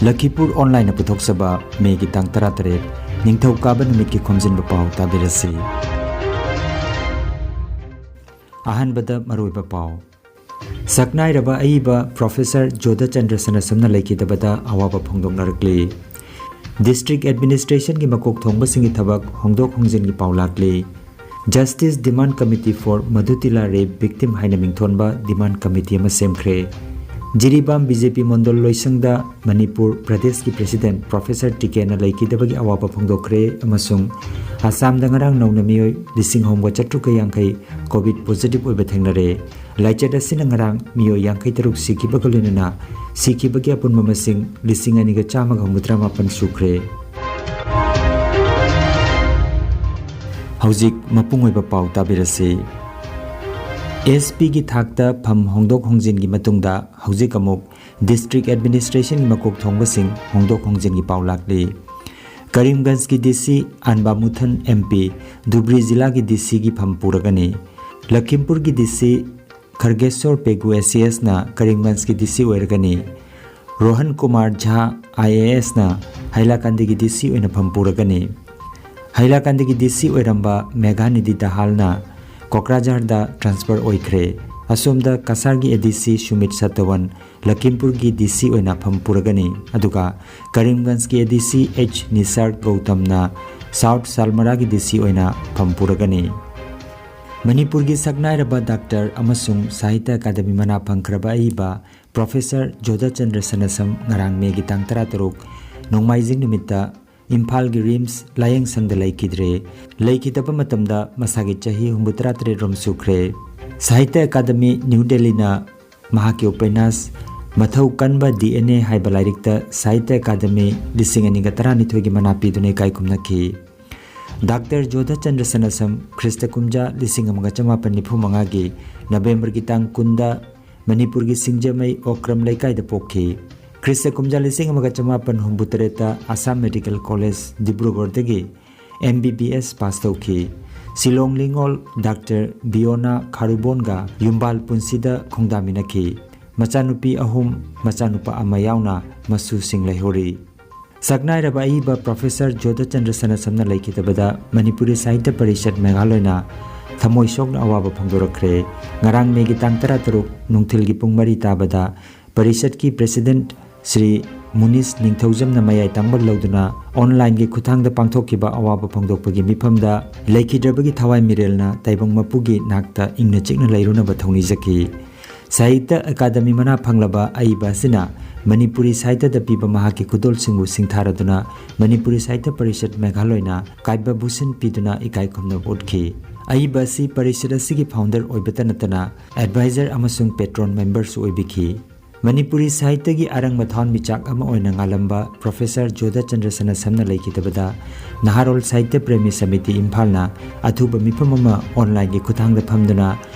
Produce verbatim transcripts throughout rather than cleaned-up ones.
ꯂꯈꯤꯄꯨꯔ ꯑꯣꯟꯂꯥꯏꯟꯅ ꯄꯨꯊꯣꯛꯆꯕ ꯃꯦꯒꯤ ꯇꯥꯡ ꯇꯔꯥꯇꯔꯦꯠ, ꯅꯤꯡꯊꯧꯀꯥꯕ ꯅꯨꯃꯤꯠꯀꯤ ꯈꯣꯝꯖꯤꯟꯕ ꯄꯥꯎ ꯇꯥꯕꯤꯔꯁꯤ꯫ ꯑꯍꯥꯟꯕꯗ ꯃꯔꯨꯑꯣꯏꯕ ꯄꯥꯎ꯫ ꯁꯛꯅꯥꯏꯔꯕ ꯑꯏꯕ ꯄ꯭ꯔꯣꯐꯦꯁꯔ ꯖꯣꯙꯆꯟꯗ꯭ꯔ ꯁꯅꯥꯁꯝꯅ ꯂꯩꯈꯤꯗꯕꯗ ꯑꯋꯥꯕ ꯐꯣꯡꯗꯣꯛꯅꯔꯛꯂꯤ꯫ ꯗꯤꯁꯇ꯭ꯔꯤꯛ ꯑꯦꯗꯃꯤꯅꯤꯁꯇ꯭ꯔꯦꯁꯟꯒꯤ ꯃꯀꯣꯛ ꯊꯣꯡꯕꯁꯤꯡꯒꯤ ꯊꯕꯛ ꯍꯣꯡꯗꯣꯛ ꯍꯣꯡꯖꯤꯟꯒꯤ ꯄꯥꯎ ꯂꯥꯛꯂꯤ꯫ Justice Demand Committee for Madhutila Rape Victim ꯍꯥꯏꯅ ꯃꯤꯡꯊꯣꯟꯕ ꯗꯤꯃꯥꯟ ꯀꯃꯤꯇꯤ ꯑꯃ ꯁꯦꯝꯈ꯭ꯔꯦ꯫ ꯖꯤꯔꯤꯕꯥꯝ ꯕꯤ ꯖꯦ ꯄꯤ ꯃꯣꯟꯗꯣꯜ ꯂꯣꯏꯁꯪꯗ ꯃꯅꯤꯄꯨꯔ ꯄ꯭ꯔꯗꯦꯁꯀꯤ ꯄ꯭ꯔꯦꯁꯤꯗꯦꯟꯠ ꯄ꯭ꯔꯣꯐꯦꯁꯔ ꯇꯤꯀꯦꯟꯅ ꯂꯩꯈꯤꯗꯕꯒꯤ ꯑꯋꯥꯕ ꯐꯣꯡꯗꯣꯛꯈ꯭ꯔꯦ ꯑꯃꯁꯨꯡ ꯑꯁꯥꯝꯗ ꯉꯔꯥꯡ ꯅꯧꯅ ꯃꯤꯑꯣꯏ ꯂꯤꯁꯤꯡ ꯑꯍꯨꯝꯒ ꯆꯥꯇ꯭ꯔꯨꯛꯀ ꯌꯥꯡꯈꯩ ꯀꯣꯚꯤꯗ ꯄꯣꯖꯤꯇꯤꯚ ꯑꯣꯏꯕ ꯊꯦꯡꯅꯔꯦ꯫ ꯂꯥꯏꯆꯠ ꯑꯁꯤꯅ ꯉꯔꯥꯡ ꯃꯤꯑꯣꯏ ꯌꯥꯡꯈꯩ ꯇꯔꯨꯛ ꯁꯤꯈꯤꯕꯒ ꯂꯣꯏꯅꯅ ꯁꯤꯈꯤꯕꯒꯤ ꯑꯄꯨꯟꯕ ꯃꯁꯤꯡ ꯂꯤꯁꯤꯡ ꯑꯅꯤꯒ ꯆꯥꯝꯃꯒ ꯍꯨꯝꯐꯨꯇꯔꯥ ꯃꯥꯄꯟ ꯁꯨꯈ꯭ꯔꯦ꯫ ꯍꯧꯖꯤꯛ ꯃꯄꯨꯡ ꯑꯣꯏꯕ ꯄꯥꯎ ꯇꯥꯕꯤꯔꯁꯤ꯫ ꯑꯦꯁ ꯄꯤꯒꯤ ꯊꯥꯛꯇ ꯐꯝ ꯍꯣꯡꯗꯣꯛ ꯍꯣꯡꯖꯤꯟꯒꯤ ꯃꯇꯨꯡꯗ ꯍꯧꯖꯤꯛ ꯑꯃꯨꯛ ꯗꯤꯁꯇ꯭ꯔꯤꯛ ꯑꯦꯗꯃꯤꯅꯤꯁꯇ꯭ꯔꯦꯁꯟꯒꯤ ꯃꯀꯣꯛ ꯊꯣꯡꯕꯁꯤꯡ ꯍꯣꯡꯗꯣꯛ ꯍꯣꯡꯖꯤꯟꯒꯤ ꯄꯥꯎ ꯂꯥꯛꯂꯤ꯫ ꯀꯔꯤꯝꯒꯟꯖꯀꯤ ꯗꯤ ꯁꯤ ꯑꯟꯕꯥꯃꯨꯊꯟ ꯑꯦꯝ ꯄꯤ ꯙꯨꯕ꯭ꯔꯤ ꯖꯤꯂꯥꯒꯤ ꯗꯤ ꯁꯤꯒꯤ ꯐꯝ ꯄꯨꯔꯒꯅꯤ꯫ ꯂꯈꯤꯝꯄꯨꯔꯒꯤ ꯗꯤ ꯁꯤ ꯈꯔꯒꯦꯁꯣꯔ ꯄꯦꯒꯨ ꯑꯦ ꯁꯤ ꯑꯦꯁꯅ ꯀꯔꯤꯝꯒꯟꯖꯀꯤ ꯗꯤ ꯁꯤ ꯑꯣꯏꯔꯒꯅꯤ꯫ ꯔꯣꯍꯟ ꯀꯨꯃꯥꯔ ꯖꯥ ꯑꯥꯏ ꯑꯦ ꯑꯦꯁꯅ ꯍꯥꯏꯂꯥꯀꯥꯟꯗꯤꯒꯤ ꯗꯤ ꯁꯤ ꯑꯣꯏꯅ ꯐꯝ ꯄꯨꯔꯒꯅꯤ꯫ ꯍꯥꯏꯂꯥꯀꯥꯟꯗꯤꯒꯤ ꯗꯤ ꯁꯤ ꯑꯣꯏꯔꯝꯕ ꯃꯦꯘꯥꯅꯤꯙꯤ ꯗꯍꯥꯜꯅ ꯀꯣꯀ꯭ꯔꯥꯖꯥꯔꯗ ꯇ꯭ꯔꯥꯟꯁꯐꯔ ꯑꯣꯏꯈ꯭ꯔꯦ꯫ ꯑꯁꯣꯝꯗ ꯀꯁꯥꯔꯒꯤ ꯑꯦ ꯗꯤ ꯁꯤ ꯁꯨꯃꯤꯠ ꯁꯇꯋꯟ ꯂꯈꯤꯝꯄꯨꯔꯒꯤ ꯗꯤ ꯁꯤ ꯑꯣꯏꯅ ꯐꯝ ꯄꯨꯔꯒꯅꯤ, ꯑꯗꯨꯒ ꯀꯔꯤꯝꯒꯟꯖꯀꯤ ꯑꯦ ꯗꯤ ꯁꯤ ꯑꯩꯆ ꯅꯤꯁꯥꯔ ꯒꯧꯇꯝꯅ ꯁꯥꯎꯠ ꯁꯥꯜꯃꯔꯥꯒꯤ ꯗꯤ ꯁꯤ ꯑꯣꯏꯅ ꯐꯝ ꯄꯨꯔꯒꯅꯤ꯫ ꯃꯅꯤꯄꯨꯔꯒꯤ ꯁꯛꯅꯥꯏꯔꯕ ꯗꯥꯛꯇꯔ ꯑꯃꯁꯨꯡ ꯁꯥꯍꯤꯇ꯭ꯌ ꯑꯀꯥꯗꯃꯤ ꯃꯅꯥ ꯐꯪꯈ꯭ꯔꯕ ꯑꯏꯕ ꯄ꯭ꯔꯣꯐꯦꯁꯔ ꯖꯣꯙꯆꯟꯗ꯭ꯔ ꯁꯅꯥꯁꯝ ꯉꯔꯥꯡ ꯃꯦꯒꯤ ꯇꯥꯡ ꯇꯔꯥꯇꯔꯨꯛ, ꯅꯣꯡꯃꯥꯏꯖꯤꯡ ꯅꯨꯃꯤꯠꯇ ꯏꯝꯐꯥꯜꯒꯤ ꯔꯤꯝꯁ ꯂꯥꯌꯦꯡ ꯁꯪꯗ ꯂꯩꯈꯤꯗ꯭ꯔꯦ꯫ ꯂꯩꯈꯤꯗꯕ ꯃꯇꯝꯗ ꯃꯁꯥꯒꯤ ꯆꯍꯤ ꯍꯨꯝꯐꯨꯇꯔꯥ ꯇꯔꯦꯠ ꯔꯣꯝ ꯁꯨꯈ꯭ꯔꯦ꯫ ꯁꯥꯍꯤꯇ꯭ꯌ ꯑꯀꯥꯗꯃꯤ, ꯅ꯭ꯌꯨ ꯗꯦꯜꯂꯤꯅ ꯃꯍꯥꯛꯀꯤ ꯎꯄꯟꯌꯥꯁ ꯃꯊꯧ ꯀꯟꯕ ꯗꯤ ꯑꯦꯟ ꯑꯦ ꯍꯥꯏꯕ ꯂꯥꯏꯔꯤꯛꯇ ꯁꯥꯍꯤꯇ꯭ꯌ ꯑꯀꯥꯗꯃꯤ ꯂꯤꯁꯤꯡ ꯑꯅꯤꯒ ꯇꯔꯥꯅꯤꯊꯣꯏꯒꯤ ꯃꯅꯥ ꯄꯤꯗꯨꯅ ꯏꯀꯥꯏ ꯈꯨꯝꯅꯈꯤ꯫ ꯗꯥꯛꯇꯔ ꯖꯣꯙꯆꯟꯗ꯭ꯔ ꯁꯅꯥꯁꯝ ꯈ꯭ꯔꯤꯁꯇ ꯀꯨꯝꯖꯥ ꯂꯤꯁꯤꯡ ꯑꯃꯒ ꯆꯃꯥꯄꯟ ꯅꯤꯐꯨ ꯃꯉꯥꯒꯤ ꯅꯕꯦꯝꯕꯔꯒꯤ ꯇꯥꯡ ꯀꯨꯟꯗ ꯃꯅꯤꯄꯨꯔꯒꯤ ꯁꯤꯡꯖꯃꯩ ꯑꯣꯀ꯭ꯔꯝ ꯂꯩꯀꯥꯏꯗ ꯄꯣꯛꯈꯤ꯫ ꯈ꯭ꯔꯤꯁꯇ ꯀꯨꯝꯖꯥ ꯂꯤꯁꯤꯡ ꯑꯃꯒ ꯆꯃꯥꯄꯟ ꯍꯨꯝꯐꯨꯇꯔꯦꯠꯇ ꯑꯁꯥꯝ ꯃꯦꯗꯤꯀꯦꯜ ꯀꯣꯂꯦꯖ ꯗꯤꯕ꯭ꯔꯨꯒꯔꯗꯒꯤ M B B S pass ꯇꯧꯈꯤ꯫ ꯁꯤꯂꯣꯡ ꯂꯤꯉꯣꯜ ꯗꯥꯛꯇꯔ ꯕꯤꯌꯣꯅꯥ ꯈꯥꯔꯨꯕꯣꯟꯒ ꯌꯨꯝꯕꯥꯜ ꯄꯨꯟꯁꯤꯗ ꯈꯣꯡꯗꯥꯃꯤꯟꯅꯈꯤ꯫ ꯃꯆꯥꯅꯨꯄꯤ ꯑꯍꯨꯝ, ꯃꯆꯥꯅꯨꯄꯥ ꯑꯃ ꯌꯥꯎꯅ ꯃꯁꯨꯁꯤꯡ ꯂꯩꯍꯧꯔꯤ꯫ ꯁꯛꯅꯥꯏꯔꯕ ꯑꯏꯕ ꯄ꯭ꯔꯣꯐꯦꯁꯔ ꯖꯣꯙꯆꯟꯗ꯭ꯔ ꯁꯅꯥꯁꯝꯅ ꯂꯩꯈꯤꯗꯕꯗ ꯃꯅꯤꯄꯨꯔꯤ ꯁꯥꯍꯤꯇ꯭ꯌ ꯄꯔꯤꯁꯠ ꯃꯦꯘꯥꯂꯌꯅ ꯊꯃꯣꯏ ꯁꯣꯛꯅ ꯑꯋꯥꯕ ꯐꯣꯡꯗꯣꯔꯛꯈ꯭ꯔꯦ꯫ ꯉꯔꯥꯡ ꯃꯦꯒꯤ ꯇꯥꯡ ꯇꯔꯥꯇꯔꯨꯛ ꯅꯨꯡꯊꯤꯜꯒꯤ ꯄꯨꯡ ꯃꯔꯤ ꯇꯥꯕꯗ ꯄꯔꯤꯁꯠꯀꯤ ꯄ꯭ꯔꯦꯁꯤꯗꯦꯟꯠ ꯁ꯭ꯔꯤ ꯃꯨꯅꯤꯁ ꯅꯤꯡꯊꯧꯖꯝꯅ ꯃꯌꯥꯏ ꯇꯥꯡꯕ ꯂꯧꯗꯨꯅ ꯑꯣꯟꯂꯥꯏꯟꯒꯤ ꯈꯨꯠꯊꯥꯡꯗ ꯄꯥꯡꯊꯣꯛꯈꯤꯕ ꯑꯋꯥꯕ ꯐꯣꯡꯗꯣꯛꯄꯒꯤ ꯃꯤꯐꯝꯗ ꯂꯩꯈꯤꯗ꯭ꯔꯕꯒꯤ ꯊꯋꯥꯏ ꯃꯤꯔꯦꯜꯅ ꯇꯥꯏꯕꯪ ꯃꯄꯨꯒꯤ ꯅꯥꯛꯇ ꯏꯪꯅ ꯆꯤꯛꯅ ꯂꯩꯔꯨꯅꯕ ꯊꯧꯅꯤꯖꯈꯤ꯫ ꯁꯥꯍꯤꯇ꯭ꯌ ꯑꯀꯥꯗꯃꯤ ꯃꯅꯥ ꯐꯪꯂꯕ ꯑꯏꯕ ꯑꯁꯤꯅ ꯃꯅꯤꯄꯨꯔꯤ ꯁꯥꯍꯤꯇ꯭ꯌꯗ ꯄꯤꯕ ꯃꯍꯥꯛꯀꯤ ꯈꯨꯗꯣꯜꯁꯤꯡꯕꯨ ꯁꯤꯡꯊꯥꯔꯗꯨꯅ ꯃꯅꯤꯄꯨꯔꯤ ꯁꯥꯍꯤꯇ꯭ꯌ ꯄꯔꯤꯁꯠ ꯃꯦꯘꯥꯂꯌꯅ ꯀꯥꯏꯕ ꯚꯨꯁꯟ ꯄꯤꯗꯨꯅ ꯏꯀꯥꯏ ꯈꯨꯝꯅꯕ ꯎꯠꯈꯤ꯫ ꯑꯏꯕ ꯑꯁꯤ ꯄꯔꯤꯁꯠ ꯑꯁꯤꯒꯤ ꯐꯥꯎꯟꯗꯔ ꯑꯣꯏꯕꯇ ꯅꯠꯇꯅ ꯑꯦꯗꯚꯥꯏꯖꯔ ꯑꯃꯁꯨꯡ ꯄꯦꯇ꯭ꯔꯣꯟ ꯃꯦꯝꯕꯔꯁꯨ ꯑꯣꯏꯕꯤꯈꯤ꯫ ꯃꯅꯤꯄꯨꯔꯤ ꯁꯥꯍꯤꯇ꯭ꯌꯒꯤ ꯑꯔꯪꯕ ꯊꯋꯥꯟꯃꯤꯆꯥꯛ ꯑꯃ ꯑꯣꯏꯅ ꯉꯥꯜꯂꯝꯕ ꯄ꯭ꯔꯣꯐꯦꯁꯔ ꯖꯣꯙꯆꯟꯗ꯭ꯔ ꯁꯅꯥꯁꯝꯅ ꯂꯩꯈꯤꯗꯕꯗ ꯅꯍꯥꯔꯣꯜ ꯁꯥꯍꯤꯇ꯭ꯌ ꯄ꯭ꯔꯦꯃꯤ ꯁꯃꯤꯇꯤ ꯏꯝꯐꯥꯜꯅ ꯑꯊꯨꯕ ꯃꯤꯐꯝ ꯑꯃ ꯑꯣꯟꯂꯥꯏꯟꯒꯤ ꯈꯨꯠꯊꯥꯡꯗ ꯐꯝꯗꯨꯅ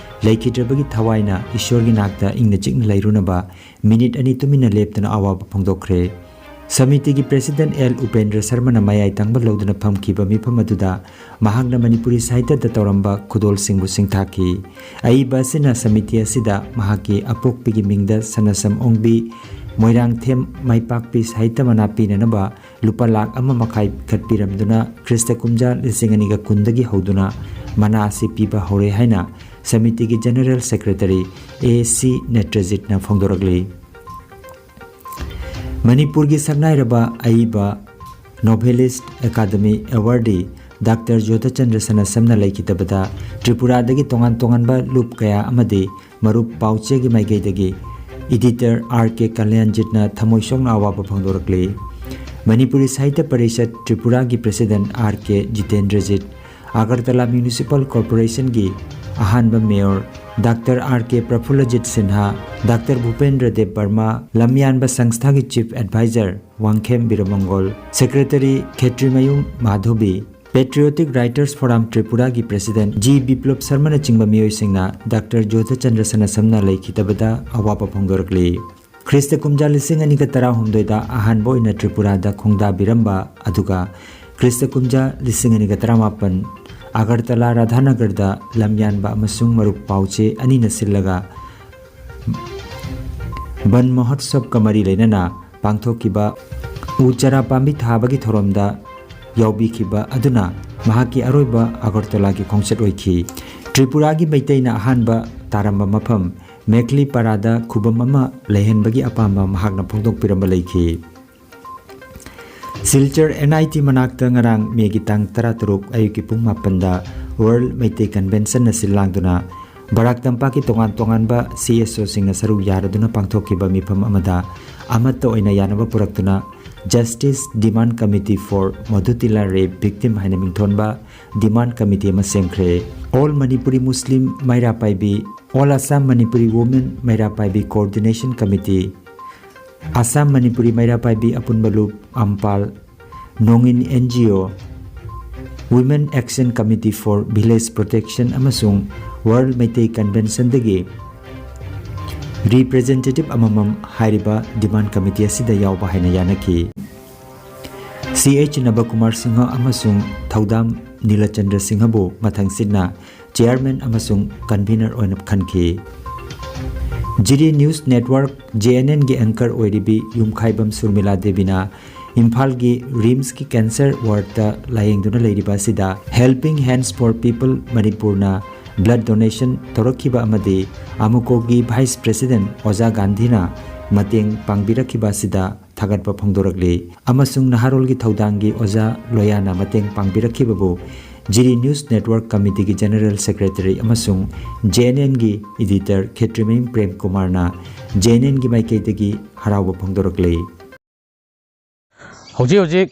ꯂꯩꯈꯤꯗ꯭ꯔꯕꯒꯤ ꯊꯋꯥꯏꯅ ꯏꯁꯣꯔꯒꯤ ꯅꯥꯛꯇ ꯏꯪꯅ ꯆꯤꯛꯅ ꯂꯩꯔꯨꯅꯕ ꯃꯤꯅꯤꯠ ꯑꯅꯤ ꯇꯨꯃꯤꯟꯅ ꯂꯦꯞꯇꯨꯅ ꯑꯋꯥꯕ ꯐꯣꯡꯗꯣꯛꯈ꯭ꯔꯦ꯫ ꯁꯃꯤꯇꯤꯒꯤ ꯄ꯭ꯔꯦꯁꯤꯗꯦꯟꯠ ꯑꯦꯜ ꯎꯄꯦꯟꯗ꯭ꯔ ꯁꯔꯃꯅ ꯃꯌꯥꯏ ꯇꯥꯡꯕ ꯂꯧꯗꯨꯅ ꯐꯝꯈꯤꯕ ꯃꯤꯐꯝ ꯑꯗꯨꯗ ꯃꯍꯥꯛꯅ ꯃꯅꯤꯄꯨꯔꯤ ꯁꯥꯍꯤꯇ꯭ꯌꯗ ꯇꯧꯔꯝꯕ ꯈꯨꯗꯣꯜꯁꯤꯡꯕꯨ ꯁꯤꯡꯊꯥꯈꯤ꯫ ꯑꯏꯕ ꯑꯁꯤꯅ ꯁꯃꯤꯇꯤ ꯑꯁꯤꯗ ꯃꯍꯥꯛꯀꯤ ꯑꯄꯣꯛꯄꯤꯒꯤ ꯃꯤꯡꯗ ꯁꯅꯥꯁꯝ ꯑꯣꯡꯕꯤ ꯃꯣꯏꯔꯥꯡꯊꯦꯝ ꯃꯥꯏꯄꯥꯛꯄꯤ ꯁꯥꯍꯤꯇ꯭ꯌ ꯃꯅꯥ ꯄꯤꯅꯅꯕ ꯂꯨꯄꯥ ꯂꯥꯈ ꯑꯃ ꯃꯈꯥꯏ ꯈꯠꯄꯤꯔꯝꯗꯨꯅ ꯈ꯭ꯔꯤꯁꯇ ꯀꯨꯝꯖꯥ ꯂꯤꯁꯤꯡ ꯑꯅꯤꯒ ꯀꯨꯟꯗꯒꯤ ꯍꯧꯗꯨꯅ ꯃꯅꯥ ꯑꯁꯤ ꯄꯤꯕ ꯍꯧꯔꯦ ꯍꯥꯏꯅ ꯁꯃꯤꯇꯤꯒꯤ ꯖꯦꯅꯔꯦꯜ ꯁꯦꯀ꯭ꯔꯦꯇꯔꯤ ꯑꯦ ꯁꯤ ꯅꯦꯇ꯭ꯔꯖꯤꯠꯅ ꯐꯣꯡꯗꯣꯔꯛꯂꯤ꯫ ꯃꯅꯤꯄꯨꯔꯒꯤ ꯁꯛꯅꯥꯏꯔꯕ ꯑꯏꯕ, ꯅꯣꯚꯦꯂꯤꯁꯠ, ꯑꯦꯀꯥꯗꯃꯤ ꯑꯦꯋꯥꯔꯗꯤ ꯗꯥꯛꯇꯔ ꯖꯣꯙꯆꯟꯗ꯭ꯔ ꯁꯅꯥꯁꯝꯅ ꯂꯩꯈꯤꯗꯕꯗ ꯇ꯭ꯔꯤꯄꯨꯔꯥꯗꯒꯤ ꯇꯣꯉꯥꯟ ꯇꯣꯉꯥꯟꯕ ꯂꯨꯞ ꯀꯌꯥ ꯑꯃꯗꯤ ꯃꯔꯨꯞ ꯄꯥꯎꯆꯦꯒꯤ ꯃꯥꯏꯀꯩꯗꯒꯤ ꯏꯗꯤꯇꯔ ꯑꯥꯔ ꯀꯦ ꯀꯂꯌꯥꯟꯖꯤꯠꯅ ꯊꯃꯣꯏ ꯁꯣꯛꯅ ꯑꯋꯥꯕ ꯐꯣꯡꯗꯣꯔꯛꯂꯤ꯫ ꯃꯅꯤꯄꯨꯔꯤ ꯁꯥꯍꯤꯇ꯭ꯌ ꯄꯔꯤꯁꯠ ꯇ꯭ꯔꯤꯄꯨꯔꯥꯒꯤ ꯄ꯭ꯔꯦꯁꯤꯗꯦꯟꯠ ꯑꯥꯔ ꯀꯦ ꯖꯤꯇꯦꯟꯗ꯭ꯔꯖꯤꯠ, ꯑꯒꯔꯇꯂꯥ ꯃ꯭ꯌꯨꯅꯤꯁꯤꯄꯥꯜ ꯀꯣꯔꯄꯣꯔꯦꯁꯟꯒꯤ ꯑꯍꯥꯟꯕ ꯃꯦꯌꯣꯔ ꯗꯥꯛꯇꯔ ꯑꯥꯔ ꯀꯦ ꯄ꯭ꯔꯐꯨꯜꯂꯖꯤꯠ ꯁꯤꯟꯍꯥ, ꯗꯥꯛꯇꯔ ꯚꯨꯄꯦꯟꯗ꯭ꯔ ꯗꯦꯕ ꯕꯔꯃꯥ, ꯂꯝꯌꯥꯟꯕ ꯁꯪꯁꯊꯥꯒꯤ ꯆꯤꯐ ꯑꯦꯗꯚꯥꯏꯖꯔ ꯋꯥꯡꯈꯦꯝ ꯕꯤꯔꯃꯪꯒꯣꯜ, ꯁꯦꯀ꯭ꯔꯦꯇꯔꯤ ꯈꯦꯇ꯭ꯔꯤꯃꯌꯨꯝ ꯃꯥꯙꯣꯕꯤ, ꯄꯦꯇ꯭ꯔꯤꯌꯣꯇꯤꯛ ꯔꯥꯏꯇꯔꯁ ꯐꯣꯔꯝ ꯇ꯭ꯔꯤꯄꯨꯔꯥꯒꯤ ꯄ꯭ꯔꯦꯁꯤꯗꯦꯟꯠ ꯖꯤ ꯕꯤꯄ꯭ꯂꯕ ꯁꯔꯃꯅꯆꯤꯡꯕ ꯃꯤꯑꯣꯏꯁꯤꯡꯅ ꯗꯥꯛꯇꯔ ꯖꯣꯙꯆꯟꯗ꯭ꯔ ꯁꯅꯥꯁꯝꯅ ꯂꯩꯈꯤꯗꯕꯗ ꯑꯋꯥꯕ ꯐꯣꯡꯗꯣꯔꯛꯂꯤ꯫ ꯈ꯭ꯔꯤꯁꯇ ꯀꯨꯝꯖꯥ ꯂꯤꯁꯤꯡ ꯑꯅꯤꯒ ꯇꯔꯥꯍꯨꯝꯗꯣꯏꯗ ꯑꯍꯥꯟꯕ ꯑꯣꯏꯅ ꯇ꯭ꯔꯤꯄꯨꯔꯥꯗ ꯈꯣꯡꯗꯥꯕꯤꯔꯝꯕ, ꯑꯗꯨꯒ ꯈ꯭ꯔꯤꯁꯇ ꯀꯨꯝꯖꯥ ꯂꯤꯁꯤꯡ ꯑꯅꯤꯒ ꯇꯔꯥꯃꯥꯄꯟ ꯑꯒꯔꯇꯂꯥ ꯔꯥꯙꯥꯅꯒꯔꯗ ꯂꯝꯌꯥꯟꯕ ꯑꯃꯁꯨꯡ ꯃꯔꯨꯞ ꯄꯥꯎꯆꯦ ꯑꯅꯤꯅ ꯁꯤꯜꯂꯒ ꯕꯟ ꯃꯍꯣꯠꯁꯕꯀ ꯃꯔꯤ ꯂꯩꯅꯅ ꯄꯥꯡꯊꯣꯛꯈꯤꯕ ꯎ ꯆꯥꯔꯥ ꯄꯥꯝꯕꯤ ꯊꯥꯕꯒꯤ ꯊꯧꯔꯝꯗ ꯌꯥꯎꯕꯤꯈꯤꯕ ꯑꯗꯨꯅ ꯃꯍꯥꯛꯀꯤ ꯑꯔꯣꯏꯕ ꯑꯒꯔꯇꯂꯥꯒꯤ ꯈꯣꯡꯆꯠ ꯑꯣꯏꯈꯤ꯫ ꯇ꯭ꯔꯤꯄꯨꯔꯥꯒꯤ ꯃꯩꯇꯩꯅ ꯑꯍꯥꯟꯕ ꯇꯥꯔꯝꯕ ꯃꯐꯝ ꯃꯦꯈꯂꯤ ꯄꯥꯔꯥꯗ ꯈꯨꯕꯝ ꯑꯃ ꯂꯩꯍꯟꯕꯒꯤ ꯑꯄꯥꯝꯕ ꯃꯍꯥꯛꯅ ꯐꯣꯡꯗꯣꯛꯄꯤꯔꯝꯕ ꯂꯩꯈꯤ꯫ ꯁꯤꯜꯆꯔ ꯑꯦꯟ ꯑꯥꯏ ꯇꯤ ꯃꯅꯥꯛꯇ ꯉꯔꯥꯡ ꯃꯦꯒꯤ ꯇꯥꯡ ꯇꯔꯥꯇꯔꯨꯛ ꯑꯌꯨꯛꯀꯤ ꯄꯨꯡ ꯃꯥꯄꯟꯗ ꯋꯥꯔꯜ ꯃꯩꯇꯩ ꯀꯟꯚꯦꯟꯁꯟꯅ ꯁꯤꯜ ꯂꯥꯡꯗꯨꯅ ꯕꯔꯥꯛ ꯇꯝꯄꯥꯛꯀꯤ ꯇꯣꯉꯥꯟ ꯇꯣꯉꯥꯟꯕ ꯁꯤ ꯑꯦꯁ ꯑꯣꯁꯤꯡꯅ ꯁꯔꯨꯛ ꯌꯥꯔꯗꯨꯅ ꯄꯥꯡꯊꯣꯛꯈꯤꯕ ꯃꯤꯐꯝ ꯑꯃꯗ ꯑꯃꯠꯇ ꯑꯣꯏꯅ ꯌꯥꯅꯕ ꯄꯨꯔꯛꯇꯨꯅ Justice Demand Committee for Madhutila Rape Victim ꯍꯥꯏꯅ ꯃꯤꯡꯊꯣꯟꯕ ꯗꯤꯃꯥꯟ ꯀꯃꯤꯇꯤ ꯑꯃ ꯁꯦꯝꯈ꯭ꯔꯦ꯫ All Manipuri Muslim ꯃꯩꯔꯥ ꯄꯥꯏꯕꯤ, All Assam Manipuri Women ꯃꯩꯔꯥ ꯄꯥꯏꯕꯤ Coordination Committee, Assam Manipuri ꯃꯩꯔꯥ ꯄꯥꯏꯕꯤ ꯑꯄꯨꯟꯕ ꯂꯨꯞ, ꯑꯝꯄꯥꯜ, ꯅꯣꯡꯏꯟ and G O, Women Action Committee for Village Protection ꯑꯃꯁꯨꯡ ꯋꯥꯔꯜ ꯃꯩꯇꯩ ꯀꯟꯚꯦꯟꯁꯟꯗꯒꯤ ꯔꯤꯄ꯭ꯔꯦꯖꯦꯟꯇꯦꯇꯤꯚ ꯑꯃꯃꯝ ꯍꯥꯏꯔꯤꯕ ꯗꯤꯃꯥꯟ ꯀꯃꯤꯇꯤ ꯑꯁꯤꯗ ꯌꯥꯎꯕ ꯍꯥꯏꯅ ꯌꯥꯅꯈꯤ꯫ ꯁꯤ ꯑꯩꯆ ꯅꯕꯀꯨꯃꯥꯔ ꯁꯤꯡꯍ ꯑꯃꯁꯨꯡ ꯊꯧꯗꯥꯝ ꯅꯤꯂꯆꯟꯗ꯭ꯔ ꯁꯤꯡꯍꯕꯨ ꯃꯊꯪꯁꯤꯠꯅ ꯆꯦꯌꯔꯃꯦꯟ ꯑꯃꯁꯨꯡ ꯀꯟꯚꯤꯅꯔ ꯑꯣꯏꯅ ꯈꯟꯈꯤ꯫ Jiri news network, J N ꯑꯦꯟꯒꯤ ꯑꯦꯡꯀꯔ ꯑꯣꯏꯔꯤꯕꯤ ꯌꯨꯝꯈꯥꯏꯕꯝ ꯁꯨꯔꯃꯤꯂꯥ ꯗꯦꯕꯤꯅ ꯏꯝꯐꯥꯜꯒꯤ ꯔꯤꯝꯁꯀꯤ ꯀꯦꯟꯁꯔ ꯋꯥꯔꯗꯇ ꯂꯥꯌꯦꯡꯗꯨꯅ ꯂꯩꯔꯤꯕ ꯑꯁꯤꯗ Helping Hands for People ꯃꯅꯤꯄꯨꯔꯅ ꯕ꯭ꯂꯗ ꯗꯣꯅꯦꯁꯟ ꯇꯧꯔꯛꯈꯤꯕ ꯑꯃꯗꯤ ꯑꯃꯨꯀꯣꯒꯤ ꯚꯥꯏꯁ ꯄ꯭ꯔꯦꯁꯤꯗꯦꯟꯠ ꯑꯣꯖꯥ ꯒꯥꯟꯙꯤꯅ ꯃꯇꯦꯡ ꯄꯥꯡꯕꯤꯔꯛꯈꯤꯕ ꯑꯁꯤꯗ ꯊꯥꯒꯠꯄ ꯐꯣꯡꯗꯣꯔꯛꯂꯤ ꯑꯃꯁꯨꯡ ꯅꯍꯥꯔꯣꯜꯒꯤ ꯊꯧꯗꯥꯡꯒꯤ ꯑꯣꯖꯥ ꯂꯣꯌꯥꯅ ꯃꯇꯦꯡ ꯄꯥꯡꯕꯤꯔꯛꯈꯤꯕꯕꯨ ꯖꯤꯔꯤ ꯅ꯭ꯌꯨꯁ ꯅꯦꯠꯋꯥꯔꯛ ꯀꯃꯤꯇꯤꯒꯤ ꯖꯦꯅꯔꯦꯜ ꯁꯦꯀ꯭ꯔꯦꯇꯔꯤ ꯑꯃꯁꯨꯡ ꯖꯦ ꯑꯦꯟ ꯑꯦꯟꯒꯤ ꯏꯗꯤꯇꯔ ꯈꯦꯇ꯭ꯔꯤꯃꯌꯨꯝ ꯄ꯭ꯔꯦꯝ ꯀꯨꯃꯥꯔꯅ ꯖꯦ ꯑꯦꯟ ꯑꯦꯟꯒꯤ ꯃꯥꯏꯀꯩꯗꯒꯤ ꯍꯔꯥꯎꯕ ꯐꯣꯡꯗꯣꯔꯛꯂꯤ꯫ ꯍꯧꯖꯤꯛ ꯍꯧꯖꯤꯛ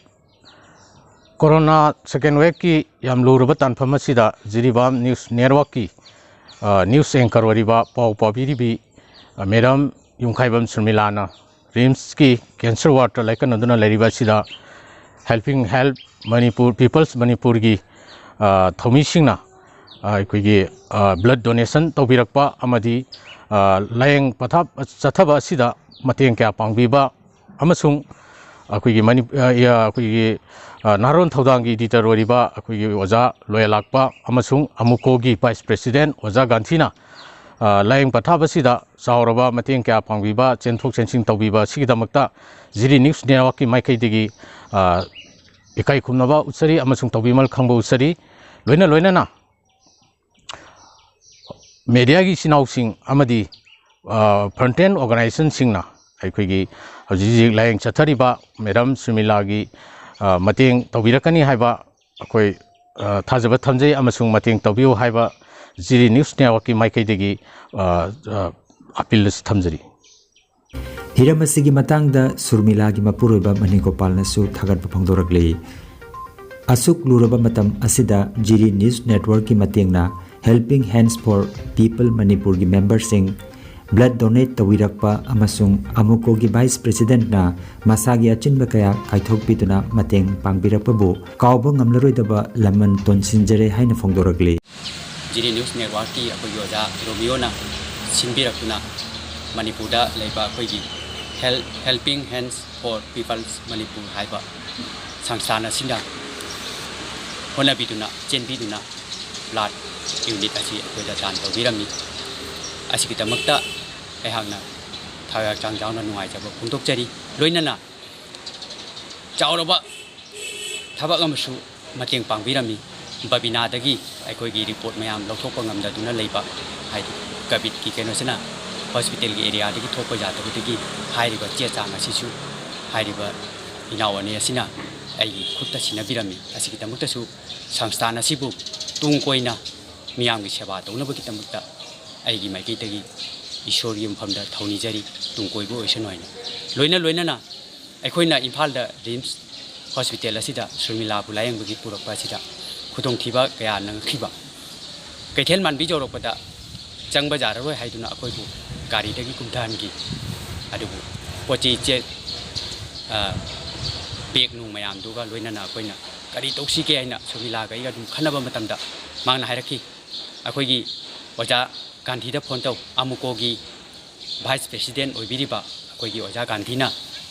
ꯀꯣꯔꯣꯅꯥ ꯁꯦꯀꯦꯟ ꯋꯦꯕꯀꯤ ꯌꯥꯝ ꯂꯨꯔꯕ ꯇꯥꯟꯐꯝ ꯑꯁꯤꯗ ꯖꯤꯔꯤꯕꯥꯝ ꯅ꯭ꯌꯨꯁ ꯅꯦꯠꯋꯥꯔꯛꯀꯤ, ꯑ, ꯅ꯭ꯌꯨꯁ ꯑꯦꯡꯀꯔ ꯑꯣꯏꯔꯤꯕ, ꯄꯥꯎ ꯄꯥꯕꯤꯔꯤꯕꯤ, ꯑ, ꯃꯦꯗꯥꯝ ꯌꯨꯝꯈꯥꯏꯕꯝ ꯁꯨꯔꯃꯤꯂꯥꯅ ꯔꯤꯝꯁꯀꯤ ꯀꯦꯟꯁꯔ ꯋꯥꯔꯗꯇ ꯂꯥꯏꯀꯠꯅꯗꯨꯅ ꯂꯩꯔꯤꯕ ꯑꯁꯤꯗ Helping Hand Manipur, ꯄꯤꯄꯜꯁ ꯃꯅꯤꯄꯨꯔꯒꯤ, ꯑ, ꯊꯧꯃꯤꯁꯤꯡꯅ, ꯑ, ꯑꯩꯈꯣꯏꯒꯤ, ꯑ, ꯕ꯭ꯂꯗ ꯗꯣꯅꯦꯁꯟ ꯇꯧꯕꯤꯔꯛꯄ ꯑꯃꯗꯤ, ꯑ, ꯂꯥꯌꯦꯡ ꯄꯊꯥꯞ ꯆꯠꯊꯕ ꯑꯁꯤꯗ ꯃꯇꯦꯡ ꯀꯌꯥ ꯄꯥꯡꯕꯤꯕ ꯑꯃꯁꯨꯡ ꯑꯩꯈꯣꯏꯒꯤ ꯃꯅꯤ-, ꯑ, ꯏ-, ꯑ, ꯑꯩꯈꯣꯏꯒꯤ, ꯑ, ꯅꯍꯥꯔꯣꯟ ꯊꯧꯗꯥꯡꯒꯤ ꯏꯗꯤꯇꯔ ꯑꯣꯏꯔꯤꯕ ꯑꯩꯈꯣꯏꯒꯤ ꯑꯣꯖꯥ ꯂꯣꯌꯥ ꯂꯥꯛꯄ ꯑꯃꯁꯨꯡ ꯑꯃꯨꯀꯣꯒꯤ ꯚꯥꯏꯁ ꯄ꯭ꯔꯦꯁꯤꯗꯦꯟꯠ ꯑꯣꯖꯥ ꯒꯥꯟꯙꯤꯅ ꯑ, ꯂꯥꯏꯌꯦꯡ ꯄꯊꯥꯕꯁꯤꯗ ꯆꯥꯎꯔꯕ ꯃꯇꯦꯡ ꯀꯌꯥ ꯄꯥꯡꯕꯤꯕ, ꯆꯦꯟꯊꯣꯛ ꯆꯦꯟꯁꯤꯟ ꯇꯧꯕꯤꯕ ꯑꯁꯤꯒꯤꯗꯃꯛꯇ ꯖꯤꯔꯤ ꯅ꯭ꯌꯨꯁ ꯅꯦꯠꯋꯥꯔꯛꯀꯤ ꯃꯥꯏꯀꯩꯗꯒꯤ, ꯑ, ꯏꯀꯥꯏ ꯈꯨꯝꯅꯕ ꯎꯠꯆꯔꯤ ꯑꯃꯁꯨꯡ ꯇꯧꯕꯤꯃꯜ ꯈꯪꯕ ꯎꯠꯆꯔꯤ꯫ ꯂꯣꯏꯅ ꯂꯣꯏꯅꯅ ꯃꯦꯗꯤꯌꯥꯒꯤ ꯏꯆꯤꯟ ꯏꯅꯥꯎꯁꯤꯡ ꯑꯃꯗꯤ, ꯑ, ꯐ꯭ꯔꯟꯇꯦꯟ ꯑꯣꯔꯒꯅꯥꯏꯖꯦꯁꯟꯁꯤꯡꯅ ꯑꯩꯈꯣꯏꯒꯤ ꯍꯧꯖꯤꯛ ꯍꯧꯖꯤꯛ ꯂꯥꯏꯌꯦꯡ ꯆꯠꯊꯔꯤꯕ ꯃꯦꯗꯥꯝ ꯁꯨꯔꯃꯤꯂꯥꯒꯤ, ꯑ, ꯃꯇꯦꯡ ꯇꯧꯕꯤꯔꯛꯀꯅꯤ ꯍꯥꯏꯕ ꯑꯩꯈꯣꯏ, ꯑ, ꯊꯥꯖꯕ ꯊꯝꯖꯩ ꯑꯃꯁꯨꯡ ꯃꯇꯦꯡ ꯇꯧꯕꯤꯌꯨ ꯍꯥꯏꯕ ꯖꯤꯔꯤ ꯅ꯭ꯌꯨꯁ ꯅꯦꯠꯋꯥꯔꯛꯀꯤ ꯃꯥꯏꯀꯩꯗꯒꯤ, ꯑ, ꯑ, ꯑꯄꯤꯜ ꯑꯁꯤ ꯊꯝꯖꯔꯤ꯫ ꯍꯤꯔꯝ ꯑꯁꯤꯒꯤ ꯃꯇꯥꯡꯗ ꯁꯨꯔꯃꯤꯂꯥꯒꯤ ꯃꯄꯨꯔꯣꯏꯕ ꯃꯅꯤꯒꯣꯄꯥꯜꯅꯁꯨ ꯊꯥꯒꯠꯄ ꯐꯣꯡꯗꯣꯔꯛꯂꯤ꯫ ꯑꯁꯨꯛ ꯂꯨꯔꯕ ꯃꯇꯝ ꯑꯁꯤꯗ ꯖꯤꯔꯤ ꯅ꯭ꯌꯨꯁ ꯅꯦꯠꯋꯥꯔꯛꯀꯤ ꯃꯇꯦꯡꯅ Helping Hands for People ꯃꯅꯤꯄꯨꯔꯒꯤ ꯃꯦꯝꯕꯔꯁꯤꯡ, ꯕ꯭ꯂꯗ ꯗꯣꯅꯦꯠ ꯇꯧꯕꯤꯔꯛꯄ ꯑꯃꯁꯨꯡ ꯑꯃꯨꯀꯣꯒꯤ ꯚꯥꯏꯁ ꯄ꯭ꯔꯦꯁꯤꯗꯦꯟꯠꯅ ꯃꯁꯥꯒꯤ ꯑꯆꯤꯟꯕ ꯀꯌꯥ ꯀꯥꯏꯊꯣꯛꯄꯤꯗꯨꯅ ꯃꯇꯦꯡ ꯄꯥꯡꯕꯤꯔꯛꯄꯕꯨ ꯀꯥꯎꯕ ꯉꯝꯂꯔꯣꯏꯗꯕ ꯂꯃꯟ ꯇꯣꯟꯁꯤꯟꯖꯔꯦ ꯍꯥꯏꯅ ꯐꯣꯡꯗꯣꯔꯛꯂꯤ꯫ ꯖꯤꯔꯤ ꯅ꯭ꯌꯨꯁ ꯅꯦꯠꯋꯥꯔꯛꯀꯤ ꯑꯩꯈꯣꯏꯒꯤ ꯑꯣꯖꯥ ꯔꯣꯃꯤꯌꯣꯅ ꯁꯤꯟꯕꯤꯔꯛꯇꯨꯅ ꯃꯅꯤꯄꯨꯔꯗ ꯂꯩꯕ ꯑꯩꯈꯣꯏꯒꯤ Helping Hands for People Manipur ꯍꯥꯏꯕ ꯁꯪꯁꯊꯥꯟ ꯑꯁꯤꯅ ꯍꯣꯠꯅꯕꯤꯗꯨꯅ, ꯆꯦꯟꯕꯤꯗꯨꯅ ꯕ꯭ꯂꯗ ꯌꯨꯅꯤꯠ ꯑꯁꯤ ꯑꯩꯈꯣꯏꯗ ꯗꯥꯟ ꯇꯧꯕꯤꯔꯝꯃꯤ꯫ ꯑꯁꯤꯒꯤꯗꯃꯛꯇ ꯑꯩꯍꯥꯛꯅ ꯊꯋꯥꯏ ꯍꯛꯆꯥꯡ ꯌꯥꯎꯅ ꯅꯨꯡꯉꯥꯏꯖꯕ ꯐꯣꯡꯗꯣꯛꯆꯔꯤ꯫ ꯂꯣꯏꯅꯅ ꯆꯥꯎꯔꯕ ꯊꯕꯛ ꯑꯃꯁꯨ ꯃꯇꯦꯡ ꯄꯥꯡꯕꯤꯔꯝꯃꯤ꯫ ꯕꯕꯤꯅꯥꯗꯒꯤ ꯑꯩꯈꯣꯏꯒꯤ ꯔꯤꯄꯣꯔꯠ ꯃꯌꯥꯝ ꯂꯧꯊꯣꯛꯄ ꯉꯝꯗꯗꯨꯅ ꯂꯩꯕ, ꯍꯥꯏꯗꯤ ꯀꯣꯚꯤꯗꯀꯤ ꯀꯩꯅꯣꯁꯤꯅ ꯍꯣꯁꯄꯤꯇꯥꯜꯒꯤ ꯑꯦꯔꯤꯌꯥꯗꯒꯤ ꯊꯣꯛꯄ ꯌꯥꯗꯕꯗꯒꯤ ꯍꯥꯏꯔꯤꯕ ꯆꯦ ꯆꯥꯡ ꯑꯁꯤꯁꯨ ꯍꯥꯏꯔꯤꯕ ꯏꯅꯥꯎ ꯑꯅꯤ ꯑꯁꯤꯅ ꯑꯩꯒꯤ ꯈꯨꯠꯇ ꯁꯤꯟꯅꯕꯤꯔꯝꯃꯤ꯫ ꯑꯁꯤꯒꯤꯗꯃꯛꯇꯁꯨ ꯁꯪꯁꯊꯥꯟ ꯑꯁꯤꯕꯨ ꯇꯨꯡ ꯀꯣꯏꯅ ꯃꯤꯌꯥꯝꯒꯤ ꯁꯦꯕꯥ ꯇꯧꯅꯕꯒꯤꯗꯃꯛꯇ ꯑꯩꯒꯤ ꯃꯥꯏꯀꯩꯗꯒꯤ ꯏꯁꯣꯔꯒꯤ ꯃꯐꯝꯗ ꯊꯧꯅꯤꯖꯔꯤ, ꯇꯨꯡ ꯀꯣꯏꯕ ꯑꯣꯏꯁꯅꯨ ꯍꯥꯏꯅ꯫ ꯂꯣꯏꯅ ꯂꯣꯏꯅꯅ ꯑꯩꯈꯣꯏꯅ ꯏꯝꯐꯥꯜꯗ ꯔꯤꯝꯁ ꯍꯣꯁꯄꯤꯇꯥꯜ ꯑꯁꯤꯗ ꯁꯨꯔꯃꯤꯂꯥꯕꯨ ꯂꯥꯌꯦꯡꯕꯒꯤ ꯄꯨꯔꯛꯄ ꯑꯁꯤꯗ ꯈꯨꯗꯣꯡꯊꯤꯕ ꯀꯌꯥ ꯅꯪꯉꯛꯈꯤꯕ꯫ ꯀꯩꯊꯦꯜ ꯃꯥꯟꯕꯤ ꯌꯧꯔꯛꯄꯗ ꯆꯪꯕ ꯌꯥꯔꯔꯣꯏ ꯍꯥꯏꯗꯨꯅ ꯑꯩꯈꯣꯏꯕꯨ ꯒꯥꯔꯤꯗꯒꯤ ꯀꯨꯝꯊꯍꯟꯈꯤ꯫ ꯑꯗꯨꯕꯨ ꯄꯣꯠ ꯆꯩ ꯆꯦ-, ꯑ, ꯕꯦꯒ ꯅꯨꯡ ꯃꯌꯥꯝꯗꯨꯒ ꯂꯣꯏꯅꯅ ꯑꯩꯈꯣꯏꯅ ꯀꯔꯤ ꯇꯧꯁꯤꯒꯦ ꯍꯥꯏꯅ ꯁꯨꯔꯃꯤꯂꯥꯒ ꯑꯩꯒ ꯑꯗꯨꯝ ꯈꯟꯅꯕ ꯃꯇꯝꯗ ꯃꯍꯥꯛꯅ ꯍꯥꯏꯔꯛꯈꯤ, ꯑꯩꯈꯣꯏꯒꯤ ꯑꯣꯖꯥ ꯒꯥꯟꯙꯤꯗ ꯐꯣꯟ ꯇꯧ, ꯑꯃꯨꯀꯣꯒꯤ ꯚꯥꯏꯁ ꯄ꯭ꯔꯦꯁꯤꯗꯦꯟꯠ ꯑꯣꯏꯕꯤꯔꯤꯕ ꯑꯩꯈꯣꯏꯒꯤ ꯑꯣꯖꯥ ꯒꯥꯟꯙꯤꯅ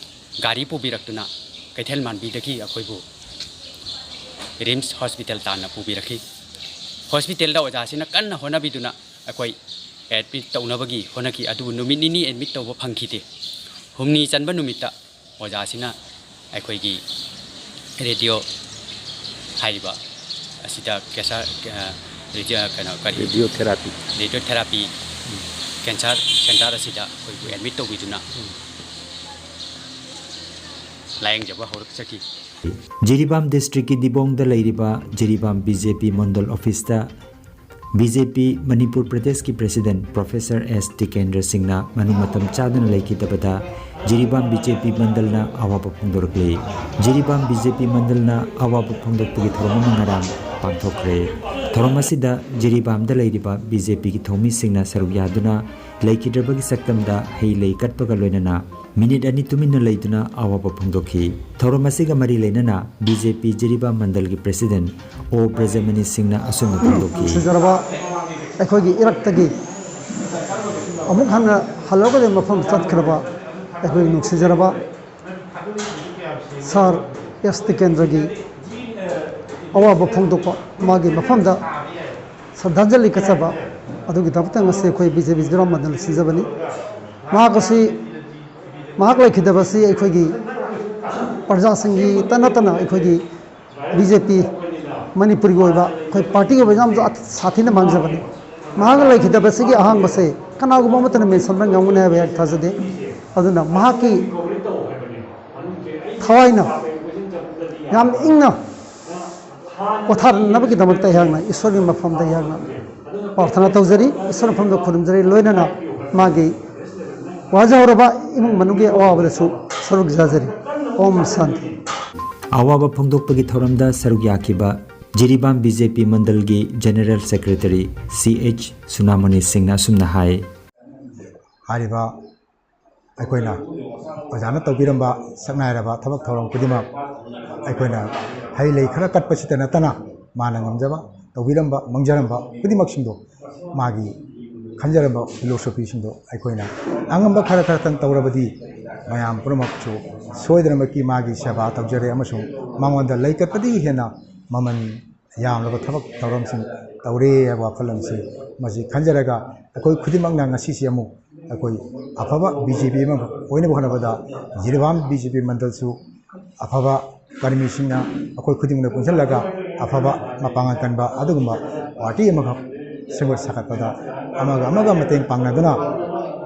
ꯒꯥꯔꯤ ꯄꯨꯕꯤꯔꯛꯇꯨꯅ ꯀꯩꯊꯦꯜ ꯃꯥꯟꯕꯤꯗꯒꯤ ꯑꯩꯈꯣꯏꯕꯨ ꯔꯤꯝꯁ ꯍꯣꯁꯄꯤꯇꯥꯜ ꯇꯥꯟꯅ ꯄꯨꯕꯤꯔꯛꯈꯤ꯫ ꯍꯣꯁꯄꯤꯇꯥꯜꯗ ꯑꯣꯖꯥꯁꯤꯅ ꯀꯟꯅ ꯍꯣꯠꯅꯕꯤꯗꯨꯅ ꯑꯩꯈꯣꯏ ꯑꯦꯗꯃꯤꯠ ꯇꯧꯅꯕꯒꯤ ꯍꯣꯠꯅꯈꯤ, ꯑꯗꯨꯕꯨ ꯅꯨꯃꯤꯠ ꯅꯤꯅꯤ ꯑꯦꯗꯃꯤꯠ ꯇꯧꯕ ꯐꯪꯈꯤꯗꯦ꯫ ꯍꯨꯝꯅꯤ ꯆꯟꯕ ꯅꯨꯃꯤꯠꯇ ꯑꯣꯖꯥꯁꯤꯅ ꯑꯩꯈꯣꯏꯒꯤ ꯔꯦꯗꯤꯑꯣ ꯍꯥꯏꯔꯤꯕ ꯑꯁꯤꯗ ꯀꯦꯟꯁꯔ, ꯑ, ꯔꯦꯗꯤꯑꯣ, ꯀꯩꯅꯣ, ꯀꯔꯤ? Radio therapy. Radio therapy cancer centre ꯑꯁꯤꯗ ꯑꯩꯈꯣꯏꯕꯨ ꯑꯦꯗꯃꯤꯠ ꯇꯧꯕꯤꯗꯨꯅ ꯂꯥꯌꯦꯡꯖꯕ ꯍꯧꯔꯛꯆꯈꯤ꯫ ꯖꯤꯔꯤꯕꯥꯝ ꯗꯤꯁꯇ꯭ꯔꯤꯛꯀꯤ ꯗꯤꯕꯣꯡꯗ ꯂꯩꯔꯤꯕ ꯖꯤꯔꯤꯕꯥꯝ ꯕꯤ ꯖꯦ ꯄꯤ ꯃꯟꯗꯜ ꯑꯣꯐꯤꯁꯇ ꯕꯤ ꯖꯦ ꯄꯤ ꯃꯅꯤꯄꯨꯔ ꯄ꯭ꯔꯗꯦꯁꯀꯤ ꯄ꯭ꯔꯦꯁꯤꯗꯦꯟꯠ ꯄ꯭ꯔꯣꯐꯦꯁꯔ ꯑꯦꯁ ꯇꯤꯀꯦꯟꯗ꯭ꯔ ꯁꯤꯡꯅ ꯃꯅꯨꯡ ꯃꯇꯝ ꯆꯥꯗꯅ ꯂꯩꯈꯤꯗꯕꯗ ꯖꯤꯔꯤꯕꯥꯝ ꯕꯤ ꯖꯦ ꯄꯤ ꯃꯟꯗꯜꯅ ꯑꯋꯥꯕ ꯐꯣꯡꯗꯣꯔꯛꯂꯤ꯫ ꯖꯤꯔꯤꯕꯥꯝ ꯕꯤ ꯖꯦ ꯄꯤ ꯃꯟꯗꯜꯅ ꯑꯋꯥꯕ ꯐꯣꯡꯗꯣꯛꯄꯒꯤ ꯊꯧꯔꯝ ꯑꯃ ꯉꯔꯥꯡ ꯄꯥꯡꯊꯣꯛꯈ꯭ꯔꯦ꯫ ꯊꯧꯔꯝ ꯑꯁꯤꯗ ꯖꯤꯔꯤꯕꯥꯝꯗ ꯂꯩꯔꯤꯕ ꯕꯤ ꯖꯦ ꯄꯤꯒꯤ ꯊꯧꯃꯤꯁꯤꯡꯅ ꯁꯔꯨꯛ ꯌꯥꯗꯨꯅ ꯂꯩꯈꯤꯗ꯭ꯔꯕꯒꯤ ꯁꯛꯇꯝꯗ ꯍꯩ ꯂꯩ ꯀꯠꯄꯒ ꯂꯣꯏꯅꯅ ꯃꯤꯅꯤꯠ ꯑꯅꯤ ꯇꯨꯃꯤꯟꯅ ꯂꯩꯗꯨꯅ ꯑꯋꯥꯕ ꯐꯣꯡꯗꯣꯛꯈꯤ꯫ ꯊꯧꯔꯝ ꯑꯁꯤꯒ ꯃꯔꯤ ꯂꯩꯅꯅ ꯕꯤ ꯖꯦ ꯄꯤ ꯖꯤꯔꯤꯕꯥꯝ ꯃꯟꯗꯜꯒꯤ ꯄ꯭ꯔꯦꯁꯤꯗꯦꯟꯠ ꯑꯣ ꯕ꯭ꯔꯖꯃꯅꯤ ꯁꯤꯡꯅ ꯑꯁꯨꯝꯅ ꯐꯣꯡꯗꯣꯛꯈꯤ꯫ ꯅꯨꯡꯁꯤꯖꯔꯕ ꯑꯩꯈꯣꯏꯒꯤ ꯏꯔꯛꯇꯒꯤ ꯑꯃꯨꯛ ꯍꯟꯅ ꯍꯜꯂꯛꯀꯗꯕ ꯃꯐꯝ ꯆꯠꯈ꯭ꯔꯕ ꯑꯩꯈꯣꯏꯒꯤ ꯅꯨꯡꯁꯤꯖꯔꯕ ꯁꯥꯔ ꯑꯦꯁ ꯇꯤꯀꯦꯟꯗ꯭ꯔꯒꯤ ꯑꯋꯥꯕ ꯐꯣꯡꯗꯣꯛꯄ, ꯃꯥꯒꯤ ꯃꯐꯝꯗ ꯁ꯭ꯔꯗꯥꯟꯖꯂꯤ ꯀꯠꯆꯕ ꯑꯗꯨꯒꯤꯗꯃꯛꯇ ꯉꯁꯤ ꯑꯩꯈꯣꯏ ꯕꯤ ꯖꯦ ꯄꯤ ꯖꯤꯔꯤꯕꯥꯝ ꯃꯟꯗꯜ ꯁꯤꯟꯖꯕꯅꯤ꯫ ꯃꯍꯥꯛ ꯑꯁꯤ, ꯃꯍꯥꯛ ꯂꯩꯈꯤꯗꯕꯁꯤ ꯑꯩꯈꯣꯏꯒꯤ ꯄ꯭ꯔꯖꯥꯁꯤꯡꯒꯤꯇ ꯅꯠꯇꯅ ꯑꯩꯈꯣꯏꯒꯤ ꯕꯤ ꯖꯦ ꯄꯤ ꯃꯅꯤꯄꯨꯔꯒꯤ ꯑꯣꯏꯕ ꯑꯩꯈꯣꯏ ꯄꯥꯔꯇꯤꯒꯤ ꯑꯣꯏꯕ ꯌꯥꯝ ꯁꯥꯊꯤꯅ ꯃꯥꯡꯖꯕꯅꯤ꯫ ꯃꯍꯥꯛꯅ ꯂꯩꯈꯤꯗꯕꯁꯤꯒꯤ ꯑꯍꯥꯡꯕꯁꯦ ꯀꯅꯥꯒꯨꯝꯕ ꯑꯃꯠꯇꯅ ꯃꯦꯟꯁꯤꯟꯕ ꯉꯝꯒꯅꯤ ꯍꯥꯏꯕ ꯑꯩ ꯊꯥꯖꯗꯦ꯫ ꯑꯗꯨꯅ ꯃꯍꯥꯛꯀꯤ ꯊꯋꯥꯏꯅ ꯌꯥꯝ ꯏꯪꯅ ꯄꯣꯊꯥꯅꯕꯒꯤꯗꯃꯛꯇ ꯑꯩꯍꯥꯛꯅ ꯏꯁꯣꯔꯒꯤ ꯃꯐꯝꯗ ꯑꯩꯍꯥꯛꯅ ꯄ꯭ꯔꯥꯔꯊꯅꯥ ꯇꯧꯖꯔꯤ, ꯏꯁꯣꯔ ꯃꯐꯝꯗ ꯈꯨꯔꯨꯝꯖꯔꯤ, ꯂꯣꯏꯅꯅ ꯃꯥꯒꯤ ꯋꯥꯖꯍꯧꯔꯕ ꯏꯃꯨꯡ ꯃꯅꯨꯡꯒꯤ ꯑꯋꯥꯕꯗꯁꯨ ꯁꯔꯨꯛ ꯌꯥꯖꯔꯤ꯫ ꯑꯣꯝ ꯁꯥꯟꯇꯤ꯫ ꯑꯋꯥꯕ ꯐꯣꯡꯗꯣꯛꯄꯒꯤ ꯊꯧꯔꯝꯗ ꯁꯔꯨꯛ ꯌꯥꯈꯤꯕ ꯖꯤꯔꯤꯕꯥꯝ ꯕꯤ ꯖꯦ ꯄꯤ ꯃꯟꯗꯜꯒꯤ ꯖꯦꯅꯔꯦꯜ ꯁꯦꯀ꯭ꯔꯦꯇꯔꯤ ꯁꯤ ꯑꯩꯆ ꯁꯨꯅꯥꯃꯣꯅꯤ ꯁꯤꯡꯅ ꯑꯁꯨꯝꯅ ꯍꯥꯏ꯫ ꯍꯥꯏꯔꯤꯕ ꯑꯩꯈꯣꯏꯅ ꯑꯣꯖꯥꯅ ꯇꯧꯕꯤꯔꯝꯕ ꯁꯛꯅꯥꯏꯔꯕ ꯊꯕꯛ ꯊꯧꯔꯝ ꯈꯨꯗꯤꯡꯃꯛ ꯑꯩꯈꯣꯏꯅ ꯍꯩ ꯂꯩ ꯈꯔ ꯀꯠꯄꯁꯤꯇ ꯅꯠꯇꯅ ꯃꯥꯅ ꯉꯝꯖꯕ, ꯇꯧꯕꯤꯔꯝꯕ, ꯃꯥꯡꯖꯔꯝꯕ ꯈꯨꯗꯤꯡꯃꯛꯁꯤꯡꯗꯣ, ꯃꯥꯒꯤ ꯈꯟꯖꯔꯝꯕ ꯐꯤꯂꯣꯁꯣꯐꯤꯁꯤꯡꯗꯣ ꯑꯩꯈꯣꯏꯅ ꯑꯉꯝꯕ ꯈꯔ ꯈꯔꯇꯪ ꯇꯧꯔꯕꯗꯤ ꯃꯌꯥꯝ ꯄꯨꯝꯅꯃꯛꯁꯨ ꯁꯣꯏꯗꯅꯃꯛꯀꯤ ꯃꯥꯒꯤ ꯁꯦꯕꯥ ꯇꯧꯖꯔꯦ ꯑꯃꯁꯨꯡ ꯃꯉꯣꯟꯗ ꯂꯩ ꯀꯠꯄꯗꯒꯤ ꯍꯦꯟꯅ ꯃꯃꯜ ꯌꯥꯝꯂꯕ ꯊꯕꯛ ꯊꯧꯔꯝꯁꯤꯡ ꯇꯧꯔꯦ ꯍꯥꯏꯕ ꯋꯥꯈꯜꯂꯣꯟꯁꯤ ꯃꯁꯤ ꯈꯟꯖꯔꯒ ꯑꯩꯈꯣꯏ ꯈꯨꯗꯤꯡꯃꯛꯅ ꯉꯁꯤꯁꯤ ꯑꯃꯨꯛ ꯑꯩꯈꯣꯏ ꯑꯐꯕ ꯕꯤ ꯖꯦ ꯄꯤ ꯑꯃ ꯑꯣꯏꯅꯕ ꯍꯣꯠꯅꯕꯗ ꯖꯤꯔꯤꯕꯥꯝ ꯕꯤ ꯖꯦ ꯄꯤ ꯃꯟꯗꯜꯁꯨ ꯑꯐꯕ ꯀꯔꯃꯤꯁꯤꯡꯅ ꯑꯩꯈꯣꯏ ꯈꯨꯗꯤꯡꯃꯛꯅ ꯄꯨꯟꯁꯤꯜꯂꯒ ꯑꯐꯕ ꯃꯄꯥꯡꯒꯜ ꯀꯟꯕ ꯑꯗꯨꯒꯨꯝꯕ ꯄꯥꯔꯇꯤ ꯑꯃꯈꯛ ꯁꯦꯝꯒꯠ ꯁꯥꯒꯠꯄꯗ ꯑꯃꯒ ꯑꯃꯒ ꯃꯇꯦꯡ ꯄꯥꯡꯅꯗꯨꯅ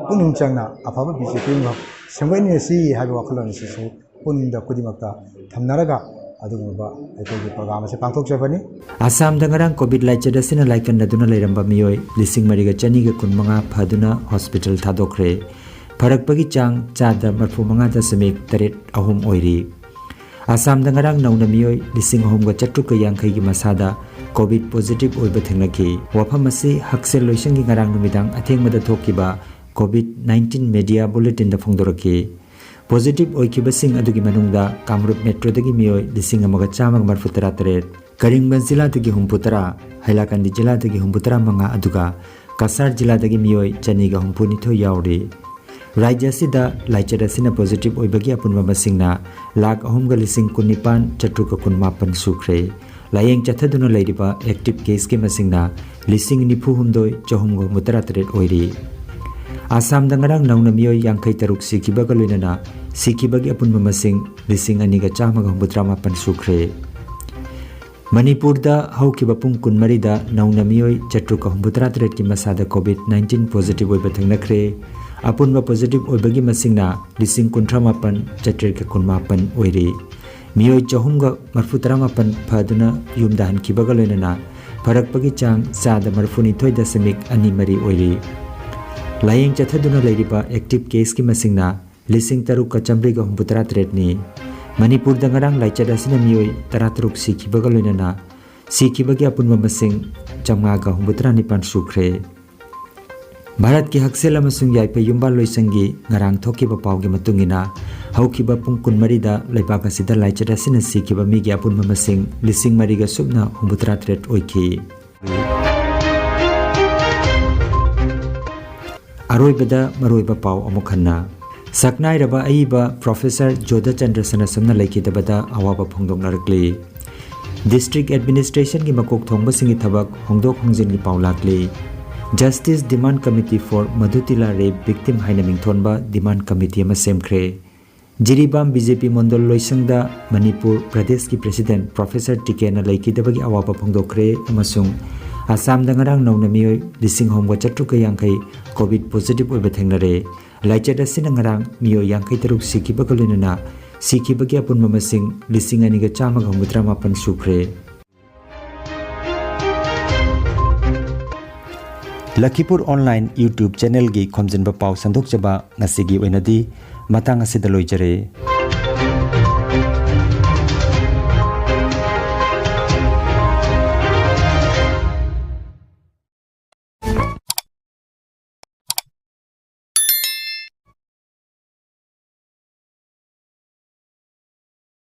ꯄꯨꯛꯅꯤꯡ ꯆꯪꯅ ꯑꯐꯕ ꯕꯤ ꯖꯦ ꯄꯤ ꯑꯃꯈꯛ ꯁꯦꯝꯒꯠꯃꯤꯟꯅꯁꯤ ꯍꯥꯏꯕ ꯋꯥꯈꯜꯂꯣꯟ ꯑꯁꯤꯁꯨ ꯄꯨꯛꯅꯤꯡꯗ ꯈꯨꯗꯤꯡꯃꯛꯇ ꯊꯝꯅꯔꯒ ꯑꯗꯨꯒꯨꯝꯂꯕ ꯑꯩꯈꯣꯏꯒꯤ ꯄ꯭ꯔꯣꯒ꯭ꯔꯥꯝ ꯑꯁꯤ ꯄꯥꯡꯊꯣꯛꯆꯕꯅꯤ꯫ ꯑꯁꯥꯝꯗ ꯉꯔꯥꯡ ꯀꯣꯚꯤꯗ ꯂꯥꯏꯆꯠ ꯑꯁꯤꯅ ꯂꯥꯏꯀꯠꯅꯗꯨꯅ ꯂꯩꯔꯝꯕ ꯃꯤꯑꯣꯏ ꯂꯤꯁꯤꯡ ꯃꯔꯤꯒ ꯆꯅꯤꯒ ꯀꯨꯟꯃꯉꯥ ꯐꯗꯨꯅ ꯍꯣꯁꯄꯤꯇꯥꯜ ꯊꯥꯗꯣꯛꯈ꯭ꯔꯦ꯫ ꯐꯔꯛꯄꯒꯤ ꯆꯥꯡ ꯆꯥꯗ ꯃꯔꯐꯨ ꯃꯉꯥ ꯗꯁꯃꯤꯛ ꯇꯔꯦꯠ ꯑꯍꯨꯝ ꯑꯣꯏꯔꯤ꯫ ꯑꯁꯥꯝꯗ ꯉꯔꯥꯡ ꯅꯧꯅ ꯃꯤꯑꯣꯏ ꯂꯤꯁꯤꯡ ꯑꯍꯨꯝꯒ ꯆꯥꯇ꯭ꯔꯨꯛꯀ ꯌꯥꯡꯈꯩꯒꯤ ꯃꯁꯥꯗ ꯀꯣꯚꯤꯗ ꯄꯣꯖꯤꯇꯤꯚ ꯑꯣꯏꯕ ꯊꯦꯡꯅꯈꯤ꯫ ꯋꯥꯐꯝ ꯑꯁꯤ ꯍꯛꯁꯦꯜ ꯂꯣꯏꯁꯪꯒꯤ ꯉꯔꯥꯡ ꯅꯨꯃꯤꯗꯥꯡ ꯑꯊꯦꯡꯕꯗ ꯊꯣꯛꯈꯤꯕ ꯀꯣꯚꯤꯗ ꯅꯥꯏꯟꯇꯤꯟ ꯃꯦꯗꯤꯌꯥ ꯕꯨꯂꯦꯇꯤꯟꯗ ꯐꯣꯡꯗꯣꯔꯛꯈꯤ꯫ ꯄꯣꯖꯤꯇꯤꯚ ꯑꯣꯏꯈꯤꯕꯁꯤꯡ ꯑꯗꯨꯒꯤ ꯃꯅꯨꯡꯗ ꯀꯥꯃꯔꯨꯞ ꯃꯦꯇ꯭ꯔꯣꯗꯒꯤ ꯃꯤꯑꯣꯏ ꯂꯤꯁꯤꯡ ꯑꯃꯒ ꯆꯥꯝꯃꯒ ꯃꯔꯐꯨ ꯇꯔꯥ ꯇꯔꯦꯠ, ꯀꯔꯤꯡꯒꯟꯖ ꯖꯤꯂꯥꯗꯒꯤ ꯍꯨꯝꯐꯨ ꯇꯔꯥ, ꯍꯩꯂꯥꯀꯟꯗꯤ ꯖꯤꯂꯥꯗꯒꯤ ꯍꯨꯝꯐꯨ ꯇꯔꯥ ꯃꯉꯥ, ꯑꯗꯨꯒ ꯀꯁꯥꯔ ꯖꯤꯂꯥꯗꯒꯤ ꯃꯤꯑꯣꯏ ꯆꯅꯤꯒ ꯍꯨꯝꯐꯨ ꯅꯤꯊꯣꯏ ꯌꯥꯎꯔꯤ꯫ ꯔꯥꯖ꯭ꯌ ꯑꯁꯤꯗ ꯂꯥꯏꯆꯠ ꯑꯁꯤꯅ ꯄꯣꯖꯤꯇꯤꯚ ꯑꯣꯏꯕꯒꯤ ꯑꯄꯨꯟꯕ ꯃꯁꯤꯡꯅ ꯂꯥꯈ ꯑꯍꯨꯝꯒ ꯂꯤꯁꯤꯡ ꯀꯨꯟꯅꯤꯄꯥꯟ ꯆꯥꯇ꯭ꯔꯨꯛꯀ ꯀꯨꯟꯃꯥꯄꯟ ꯁꯨꯈ꯭ꯔꯦ꯫ ꯂꯥꯌꯦꯡ ꯆꯠꯊꯗꯨꯅ ꯂꯩꯔꯤꯕ ꯑꯦꯛꯇꯤꯚ ꯀꯦꯁꯀꯤ ꯃꯁꯤꯡꯅ ꯂꯤꯁꯤꯡ ꯅꯤꯐꯨ ꯍꯨꯝꯗꯣꯏ ꯆꯍꯨꯝꯒ ꯍꯨꯝꯐꯨꯇꯔꯥ ꯇꯔꯦꯠ ꯑꯣꯏꯔꯤ꯫ ꯑꯁꯥꯝꯗ ꯉꯔꯥꯡ ꯅꯧꯅ ꯃꯤꯑꯣꯏ ꯌꯥꯡꯈꯩ ꯇꯔꯨꯛ ꯁꯤꯈꯤꯕꯒ ꯂꯣꯏꯅꯅ ꯁꯤꯈꯤꯕꯒꯤ ꯑꯄꯨꯟꯕ ꯃꯁꯤꯡ ꯂꯤꯁꯤꯡ ꯑꯅꯤꯒ ꯆꯥꯝꯃꯒ ꯍꯨꯝꯐꯨꯇꯔꯥ ꯃꯥꯄꯟ ꯁꯨꯈ꯭ꯔꯦ꯫ ꯃꯅꯤꯄꯨꯔꯗ ꯍꯧꯈꯤꯕ ꯄꯨꯡ ꯀꯨꯟꯃꯔꯤꯗ ꯅꯧꯅ ꯃꯤꯑꯣꯏ ꯆꯥꯇ꯭ꯔꯨꯛꯀ ꯍꯨꯝꯐꯨꯇꯔꯥ ꯇꯔꯦꯠꯀꯤ ꯃꯁꯥꯗ ꯀꯣꯚꯤꯗ ꯅꯥꯏꯟꯇꯤꯟ ꯄꯣꯖꯤꯇꯤꯚ ꯑꯣꯏꯕ ꯊꯦꯡꯅꯈ꯭ꯔꯦ꯫ ꯑꯄꯨꯟꯕ ꯄꯣꯖꯤꯇꯤꯚ ꯑꯣꯏꯕꯒꯤ ꯃꯁꯤꯡꯅ ꯂꯤꯁꯤꯡ ꯀꯨꯟꯊ꯭ꯔꯥ ꯃꯥꯄꯟ ꯆꯥꯇ꯭ꯔꯦꯠꯀ ꯀꯨꯟꯃꯥꯄꯟ ꯑꯣꯏꯔꯤ꯫ ꯃꯤꯑꯣꯏ ꯆꯍꯨꯝꯒ ꯃꯔꯐꯨ ꯇꯔꯥ ꯃꯥꯄꯟ ꯐꯗꯨꯅ ꯌꯨꯝꯗ ꯍꯟꯈꯤꯕꯒ ꯂꯣꯏꯅꯅ ꯐꯔꯛꯄꯒꯤ ꯆꯥꯡ ꯆꯥꯗ ꯃꯔꯐꯨ ꯅꯤꯊꯣꯏ ꯗꯁꯃꯤꯛ ꯑꯅꯤ ꯃꯔꯤ ꯑꯣꯏꯔꯤ꯫ ꯂꯥꯌꯦꯡ ꯆꯠꯊꯗꯨꯅ ꯂꯩꯔꯤꯕ ꯑꯦꯛꯇꯤꯚ ꯀꯦꯁꯀꯤ ꯃꯁꯤꯡꯅ ꯂꯤꯁꯤꯡ ꯇꯔꯨꯛꯀ ꯆꯥꯃ꯭ꯔꯤꯒ ꯍꯨꯝꯐꯨꯇꯔꯥ ꯇꯔꯦꯠꯅꯤ꯫ ꯃꯅꯤꯄꯨꯔꯗ ꯉꯔꯥꯡ ꯂꯥꯏꯆꯠ ꯑꯁꯤꯅ ꯃꯤꯑꯣꯏ ꯇꯔꯥꯇꯔꯨꯛ ꯁꯤꯈꯤꯕꯒ ꯂꯣꯏꯅꯅ ꯁꯤꯈꯤꯕꯒꯤ ꯑꯄꯨꯟꯕ ꯃꯁꯤꯡ ꯆꯥꯃꯉꯥꯒ ꯍꯨꯝꯐꯨꯇꯔꯥ ꯅꯤꯄꯥꯟ ꯁꯨꯈ꯭ꯔꯦ꯫ ꯚꯥꯔꯠꯀꯤ ꯍꯛꯁꯦꯜ ꯑꯃꯁꯨꯡ ꯌꯥꯏꯐ ꯌꯨꯝꯕꯥꯜ ꯂꯣꯏꯁꯪꯒꯤ ꯉꯔꯥꯡ ꯊꯣꯛꯈꯤꯕ ꯄꯥꯎꯒꯤ ꯃꯇꯨꯡ ꯏꯟꯅ, ꯍꯧꯈꯤꯕ ꯄꯨꯡ ꯀꯨꯟꯃꯔꯤꯗ ꯂꯩꯕꯥꯛ ꯑꯁꯤꯗ ꯂꯥꯏꯆꯠ ꯑꯁꯤꯅ ꯁꯤꯈꯤꯕ ꯃꯤꯒꯤ ꯑꯄꯨꯟꯕ ꯃꯁꯤꯡ ꯂꯤꯁꯤꯡ ꯃꯔꯤꯒ ꯁꯨꯞꯅ ꯍꯨꯝꯐꯨꯇꯔꯥ ꯇꯔꯦꯠ ꯑꯣꯏꯈꯤ꯫ ꯑꯔꯣꯏꯕꯗ ꯃꯔꯨꯑꯣꯏꯕ ꯄꯥꯎ ꯑꯃꯨꯛ ꯍꯟꯅ꯫ ꯁꯛꯅꯥꯏꯔꯕ ꯑꯏꯕ ꯄ꯭ꯔꯣꯐꯦꯁꯔ ꯖꯣꯙꯆꯟꯗ꯭ꯔ ꯁꯅꯥꯁꯝꯅ ꯂꯩꯈꯤꯗꯕꯗ ꯑꯋꯥꯕ ꯐꯣꯡꯗꯣꯛꯅꯔꯛꯂꯤ꯫ District Administrationꯒꯤ ꯃꯀꯣꯛ ꯊꯣꯡꯕꯁꯤꯡꯒꯤ ꯊꯕꯛ ꯍꯣꯡꯗꯣꯛ ꯍꯣꯡꯖꯤꯟꯒꯤ ꯄꯥꯎ ꯂꯥꯛꯂꯤ꯫ Justice Demand Committee for Madhutila Rape Victim ꯍꯥꯏꯅ ꯃꯤꯡꯊꯣꯟꯕ demand committee ꯑꯃ ꯁꯦꯝꯈ꯭ꯔꯦ꯫ ꯖꯤꯔꯤꯕꯥꯝ BJP ꯃꯣꯟꯗꯣꯜ ꯂꯣꯏꯁꯪꯗ ꯃꯅꯤꯄꯨꯔ ꯄ꯭ꯔꯗꯦꯁꯀꯤ President Professor ꯇꯤꯀꯦꯟꯅ ꯂꯩꯈꯤꯗꯕꯒꯤ ꯑꯋꯥꯕ ꯐꯣꯡꯗꯣꯛꯈ꯭ꯔꯦ ꯑꯃꯁꯨꯡ ꯑꯁꯥꯝꯗ ꯉꯔꯥꯡ ꯅꯧꯅ ꯃꯤꯑꯣꯏ ꯂꯤꯁꯤꯡ ꯑꯍꯨꯝꯒ ꯆꯥꯇ꯭ꯔꯨꯛꯀ ꯌꯥꯡꯈꯩ COVID positive ꯑꯣꯏꯕ ꯊꯦꯡꯅꯔꯦ꯫ ꯂꯥꯏꯆꯠ ꯑꯁꯤꯅ ꯉꯔꯥꯡ ꯃꯤꯑꯣꯏ ꯌꯥꯡꯈꯩ ꯇꯔꯨꯛ ꯁꯤꯈꯤꯕꯒ ꯂꯣꯏꯅꯅ ꯁꯤꯈꯤꯕꯒꯤ ꯑꯄꯨꯟꯕ ꯃꯁꯤꯡ ꯂꯤꯁꯤꯡ ꯑꯅꯤꯒ ꯆꯥꯝꯃꯒ ꯍꯨꯝꯐꯨꯇꯔꯥ ꯃꯥꯄꯟ ꯁꯨꯈ꯭ꯔꯦ꯫ ꯂꯈꯤꯄꯨꯔ Online YouTube channelꯒꯤ ꯈꯣꯝꯖꯤꯟꯕ ꯄꯥꯎ ꯁꯟꯗꯣꯛꯆꯕ ꯉꯁꯤꯒꯤ ꯑꯣꯏꯅꯗꯤ ꯃꯇꯥꯡ ꯑꯁꯤꯗ ꯂꯣꯏꯖꯔꯦ꯫